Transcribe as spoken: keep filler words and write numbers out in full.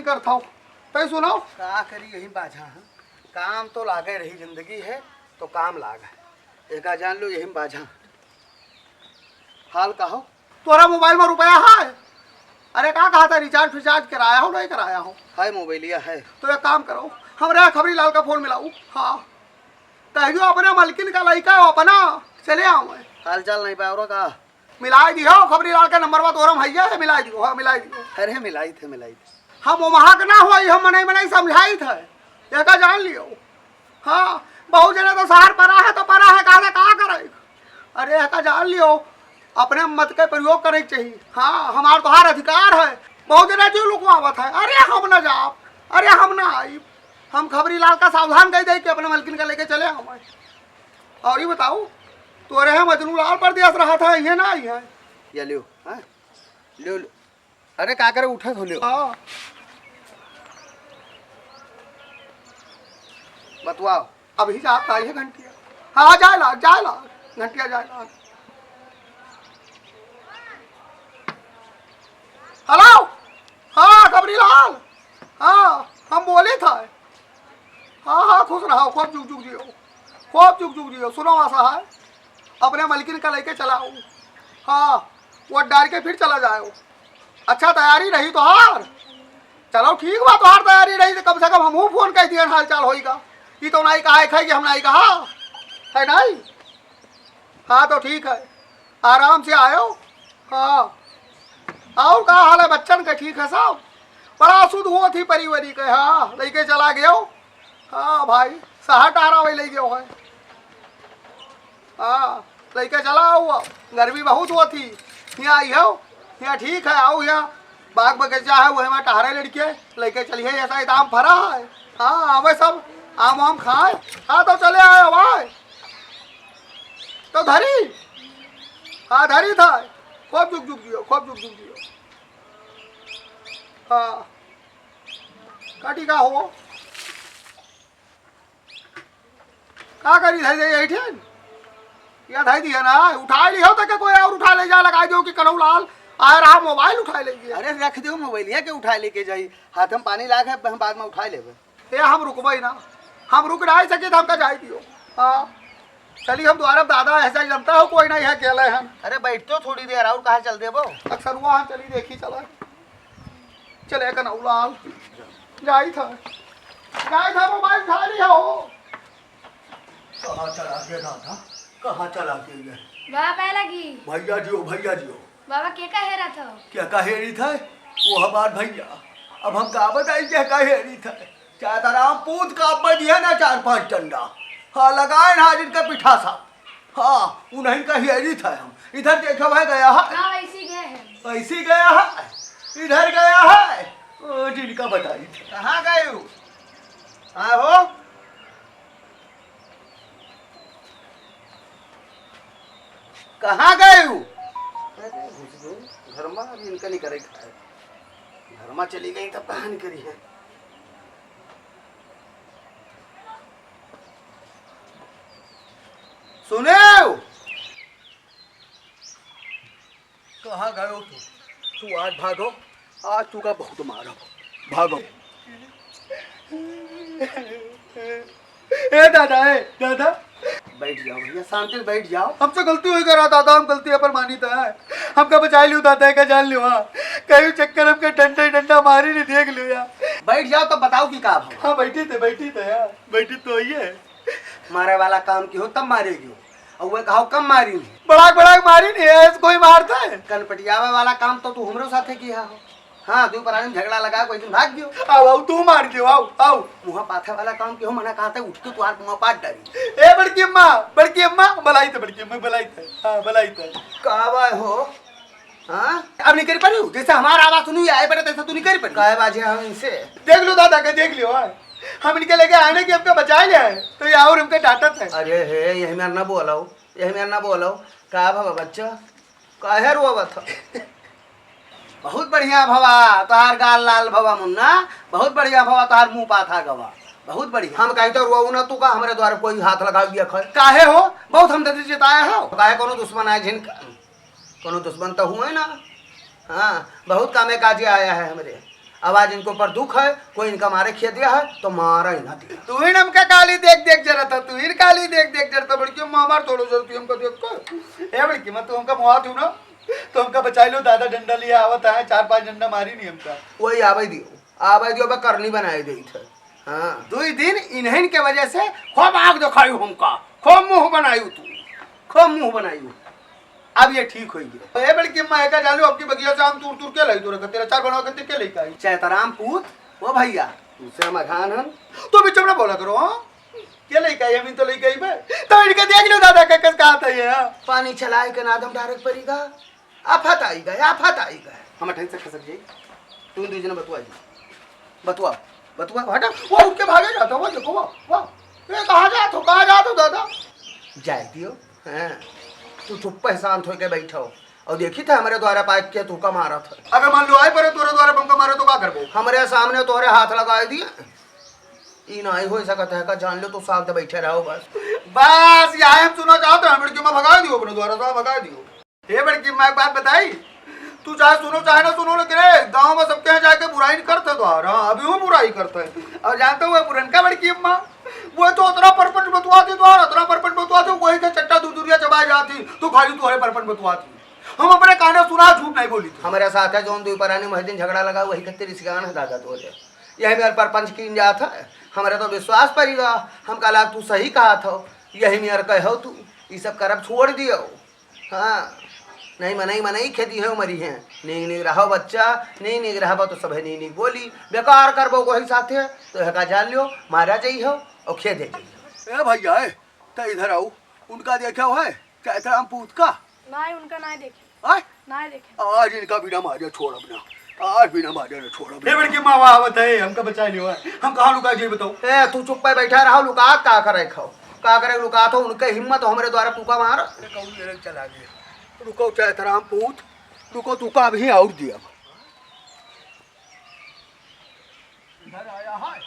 करत हौ। तै सुनाओ। का करी, यही बाझा है। काम तो लागे रही, जिंदगी है तो काम लाग है। एका जान लो, यही बाझा। हाल का हो? तोरा मोबाइल में रुपया है? अरे का कहा था, रिचार्ज फिचार्ज कराया हो, नहीं कराया हो? है, मोबाइलिया है। तो एक काम करो, हमरे खबरी लाल का फोन मिलाऊ। हाँ, कह दियो अपने मलकिन का लइका हो, अपना चले आओ। हाल चाल नहीं पावरो का? मिलाई दियो, खबरी लाल का नंबर बा तोरा भैया है, मिलाई दियो, हाँ, मिलाई दियो। अरे मिलाई थे, मिलाई थे। हम ओमहा के ना होई, हम मनई मनई समझाई थे, एका जान लियो। हाँ, बहुत जने तो शहर परा है तो परा है, काहे का करे? अरे एका जान लियो, अपने मत के प्रयोग करे के चाहिए। हाँ, हमार तोहार अधिकार है। बहुत जने जो लुकवावत है, अरे हम ना जाब, अरे हम ना आइब। हम खबरी लाल का सावधान कह दे कि अपने मलकिन का लेके चले हम। और ये बताओ, तोरे यहाँ मजनू लाल परदेस रहा था, ये ना आई है? या लियो, हाँ? लियो, लियो। अरे का करे उठत हो, लियो। हाँ। बतवाओ। अभी जात आई है घंटिया। हाँ, जाए लाग, जाए लाग। घंटिया जाए लाग। हेलो। हाँ, खबरी लाल। हाँ, हम बोली था। हाँ, हाँ, खुश रहो, खूब जुग जुग जियो। खूब जुग जुग जियो। सुनो, ऐसा है, अपने मलकिन का लेके चला आओ। हाँ, वो डार के फिर चला जाओ। अच्छा, तैयारी रही तोहार। चलो, ठीक बा, तोहार तैयारी रही तो कम से कम हमहू फोन कर दिया, हाल चाल होई का। ई तो नहीं कहा है कि हम नहीं कहा है, नहीं। हाँ, तो ठीक है, आराम से आयो। हाँ, और का हाल है बच्चन के? ठीक है सब? बड़ा सुध हुआ थी परिवारी के। हाँ, लेके चला गयो। हाँ भाई, सहा टहरा वही ले गयो है। हाँ, लेके चला आओ, गर्मी बहुत हुआ थी। यहाँ आई हो, यहाँ ठीक है, आओ यहाँ बाग बगीचा है, वही में टहरे लड़के, लेके चलिए, ऐसा ही तो आम फरा है। हाँ, आवे सब, आम वाम खाए। हाँ, तो चले आए भाई। तो धरी, हाँ, धरी था, खूब जुग जुग दियो, खूब जुग जुग दियो। हाँ, काटी का हो? का करी, धई दे यही ठेन? या धई दिया ना, उठा लियो तो के कोई और उठा ले जा, लगाई दियो कि कनऊ लाल आए रहा, मोबाइल उठा ले गया। अरे रख दियो मोबाइल, ये के उठा लेके जाई? हाथ में पानी लाग है, हम बाद में उठा लेबे। ए, हम रुकबे ना, हम रुक नहीं सके तो हमका जाए दियो। हाँ, चली हम द्वारा दादा ऐसा ही जनता हो, कोई नहीं है, अकेले हम। अरे बैठ तो थोड़ी देर और कहाँ चल देबो? अक्सर वहाँ चली देखी चला। चले कनऊ लाल। जाई था। जाई था, मोबाइल उठा लिया हो। कहाँ चला गया दादा? कहाँ चला गया ये? बाबा पाए लगी। भैया जी हो, भैया जी हो। बाबा के का हेरा था? क्या का हेरी था? वो हमार भैया। अब हम का बताई क्या का हेरी था? चाताराम पूत का अब दिया ना चार पांच डंडा। हाँ, लगाए ना जिनका पिठासा। हाँ, उन्हीं का हेरी था हम। इधर देखो भाई, गया है। हाँ, वैसे ही गए हैं। वैसे ही गया है। इधर गया है। ओ, जिनका बताई थे। कहाँ गए हो? हाँ हो? कहाँ गए हो? अरे, घुस गए। घर में अभी इनका नहीं करे खाए। घर में चली गई तब कहाँ नहीं करी है? सुने हो? कहाँ गयो तू? तू आज भागो, आज तू का बहुत मारो। भागो। ए दादा, ए दादा। बैठ जाओ भैया, शांति से बैठ जाओ। हमसे गलती होई करा दादा, हम गलती अपन मानी था। हमका बचाई लियो दादा, का जान लियो, हाँ। कहीं चक्कर हमके डंडा ही डंडा मारी नहीं, देख लियो यार। बैठ जाओ तब बताओ कि का भवा। हाँ, बैठी थे, बैठी थे यार, बैठी तो ही है। मारे वाला काम की हो तब मारेगी हो। और वह कहो कम मारी नहीं। बड़ा, बड़ा मारी नहीं है, ऐसे कोई मारता है? कनपटियावे वाला काम तो तू हमरो साथे किया हो। हाँ, दो प्राणी में झगड़ा लगा, कोई दिन भाग दियो। आओ, आओ, तू मार दियो, आओ, आओ। मुँह पाथे वाला काम की हो, मना कहते उठ के तुहार मुँह पाट डाली। ए बड़की अम्मा, बड़की अम्मा, बलाई थे बड़की अम्मा, बलाई थे। हाँ, बलाई थे। का बाय हो? हाँ? अब निकल पड़ी, जैसे हमारा आवाज सुनी आए पड़े, तैसे तू निकल पड़ी। काहे बाजे हम इनसे? देख लो दादा के, देख लियो, हाँ। हम इनके लेके आने की हमका बचा लिया है, तो ये और हमके डांटत है। अरे हे, यही में ना बोलो, यही में ना बोलो। का भवा बच्चा, काहे रोवत ह? बहुत बढ़िया भवा, तोहार गाल लाल भवा मुन्ना, बहुत बढ़िया भवा, तोहार मुंह पाथा गवा, बहुत बढ़िया। हम कही तो रोऊ ना, तू का हमरे द्वारा कोई हाथ लगा दिया खर? काहे हो? बहुत हम दर्द जताया हो। काहे कोनो दुश्मन आए जिनका? कोनो दुश्मन तो हुए ना। हाँ, बहुत कामे काजे आया है हमरे। अब आज इनको पर दुख है, कोई इनका मारे खेदिया है तो मारा ही ना दिया। तू ही हमका काली देख देख जरत है, तू ही काली देख देख जरत है। बड़की अम्मा हमार थोड़ो जरत, तू हमका देख कर। ए बड़की अम्मा, तू हमका मुआ थू ना, तो हमका बचाई लो। दादा डंडा लिया आवत है, चार पाँच डंडा मारी नहीं हमका। वही आवे दियो, आवे दियो, बा करनी बनाए देत है। हाँ, दुई दिन इन्हन के वजह से खूब आँख देखायू हमका, खूब मुँह बनायू तू, खूब मुँह बनायू। अब ये ठीक होई गयो। ए बड़की अम्मा, एका जालू, अब की बगिया से आम तूर तूर के लाई तोरे खातिर, अचार बनवा के के लेके आई? चैतराम पूत, ओ भैया, तुझसे हम अघान हन, तो बीच में ना बोला करो, हाँ? के लेके आई? हम तो लेके आई बे। तो इनके देख लो दादा, का कस कहा था ये, हाँ? पानी चलाए के नादम डायरेक्ट परी गा। आफत आई गए, आफत आई गए। हम ठंड से खसक जाई। तू दू जने बतुआ जी। बतुआ, बतुआ, हटा। वो उठ के भागे जाता, वो देखो, वो, वो। ए, कहाँ जात हो, कहाँ जात हो दादा? जाए दियो, हाँ। तू चुप्पे शांत होके बैठो। और देखी थे हमरे द्वारा पाइप के तू का मारत है। अगर मान लो आए परे तोरे द्वारा बम का मारे तो का करबो? हमरे सामने तोरे हाथ लगाए दिए। ई नहीं हो सकत है का, जान लो तू शांत बैठे रहो बस। बस, यही हम सुना चाहते हैं, हम क्यों भगा दियो अपने द्वारा, तो भगा दियो। हे बड़की अम्मा, एक बात बताई, तू चाहे सुनो चाहे ना सुनो, लेकिन ए, गाँव में सबके यहाँ जाके बुराई नहीं करते द्वार, हाँ, अभी वो बुराई करते हैं। और जानते हुए पुरनका बड़की अम्मा, वो तो उतना परपंच बतुआती द्वार, उतना परपंच बतुआती, वही के चट्टा दूधुरिया चबाए जाती, तो खाली तोहरे परपंच बतुआती। हम अपने काने सुना, झूठ नहीं बोली थी। हमारे साथ है जौन दुई परानी मही दिन झगड़ा लगा, वही खातिर इस गान है दादा तोरे। यही मेरे परपंच कीन जात है, हमारे तो विश्वास पड़ी गया, हम कहला तू सही कहा था, यही मेरे कहो तू, ये सब करब छोड़ दियो। हाँ, नहीं मनई, मनई खेती है, मरी है। नीक नीक रहो बच्चा, नीक नीक रहबो तो सभे नीक नीक बोली। बेकार करबो कोई साथे, तो हेका जान लियो, मारा जाई हो और खेदे जाई हो। ए भैया, ए, त इधर आओ, उनका देखा है, चैतराम पूत का? नहीं, उनका नहीं देखे। आय? नहीं देखे। आज इनका बिना मारे छोड़ब ना, आज बिना मारे न छोड़ब। ए बड़की मावा आवत है, हमका बचा लियो है। हम कहाँ लुका जाई बताओ? ए, तू चुप्पे बैठा रहो, लुकात का करे खाओ? का करे लुकात हो? उनके हिम्मत हो हमरे द्वारा तू का मार? अरे कौन ले चला गए? रुको चैतराम पूत, रुको, तू का अभी और दिया। इधर आया है।